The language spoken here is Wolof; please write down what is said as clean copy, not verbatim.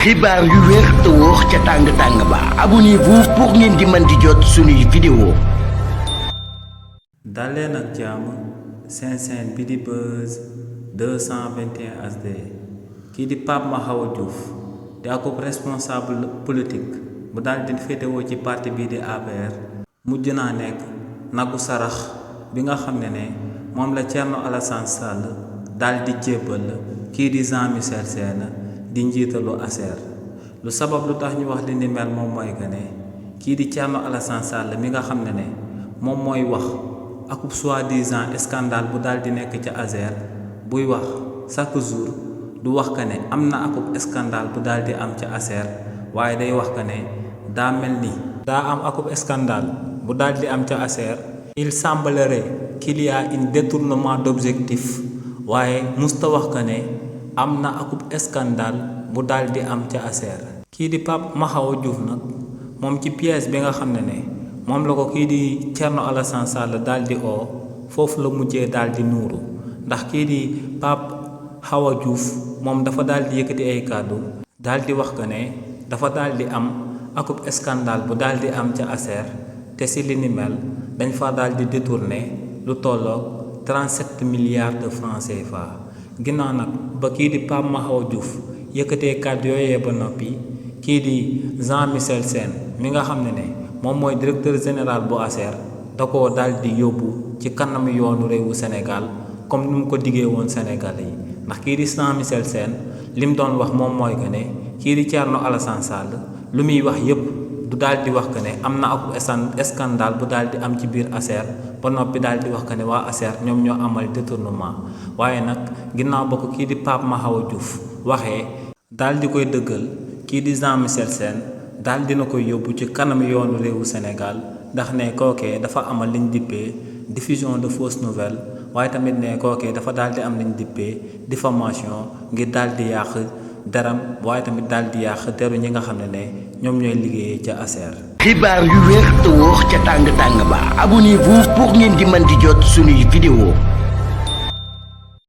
xibaar yu wér te wóor ca tàng ba abonnez-vous pour ngeen di mën di jot suñuy vidéo. daleen ak jàmm seen chaîne bi di Buzz 221 HD kii di Pape Mahawa Diouf di akub responsable politique bu daal di féetewoo ci parti bii di APR mujj naa nekk nagu sarax bi nga xam ne moom la Thierno Alassane Sall daal di jébbal kii di Jean Michel Sène di njiitalu ASER lu sabab lu tax ñu wax li ni mel moom mooy que ne kii di Thierno Alassane Sall mi nga xam ne moom mooy wax akub soi-disant scandale bu daal di nekk ca ASER buy wax chaque jour du wax que ne am na akub scandale bu daal di am ca ASER waaye day wax que ne daa mel ni daa am akub scandale bu daal di am ca ASER. Il semblerait qu'il y a un détournement d'objectif waaye musta wax que ne am na akub scandale bu daal di am ca ASER. kii di Pape Mahawa Diouf nag moom ci pièce bi nga xam ne moom la ko kii di Thierno Alassane Sall daal di oo foofu la mujjee daal di nuuru ndax kii di Pape Mahawa Diouf moom dafa daal di yëkkati ay kàddu daal di wax que ne dafa daal di am akub scandale bu daal di am ca ASER te si li ni mel dañ fa daal di détourné lu tolloog 37 milliards de francs CFA. ginnaaw nag ba kii di Pape Mahawa Diouf yëkkatee kàddu yooyee ba noppi kii di Jean Michel Sène mi nga xam ne moom mooy directeur général bu ASER da koo daal di yóbbu ci kanam yoonu réewu Sénégal comme ni mu ko diggee woon Sénégalais yi ndax kii di Jean Michel Sène li mu doon wax moom mooy que ne kii di Thierno Alassane Sall lu muy wax yépp du daal di wax que ne am na ak scandale bu daal di am ci biir ASER ba noppi daal di wax que ne waa ASER ñoom ñoo amal détournement waaye nag ginnaaw ba ko kii di Pape Mahawa Diouf waxee daal di koy dëggal kii di Jean Michel Sène daal dina koy yóbbu ci kanam yoonu réewu Sénégal ndax ne kookee dafa amal liñ dippee diffusion de fausses nouvelles waaye tamit ne kookee dafa daal di am liñ dippee diffamation ngir daal di yàq deram waaye tamit daal di yàq deru ñi nga xam ne ñoom ñooy liggéeyee ca ASER. xibaar yu wér te wóor ca tàng ba abonnez-vous pour ngeen di mën di jot suñuy vidéo.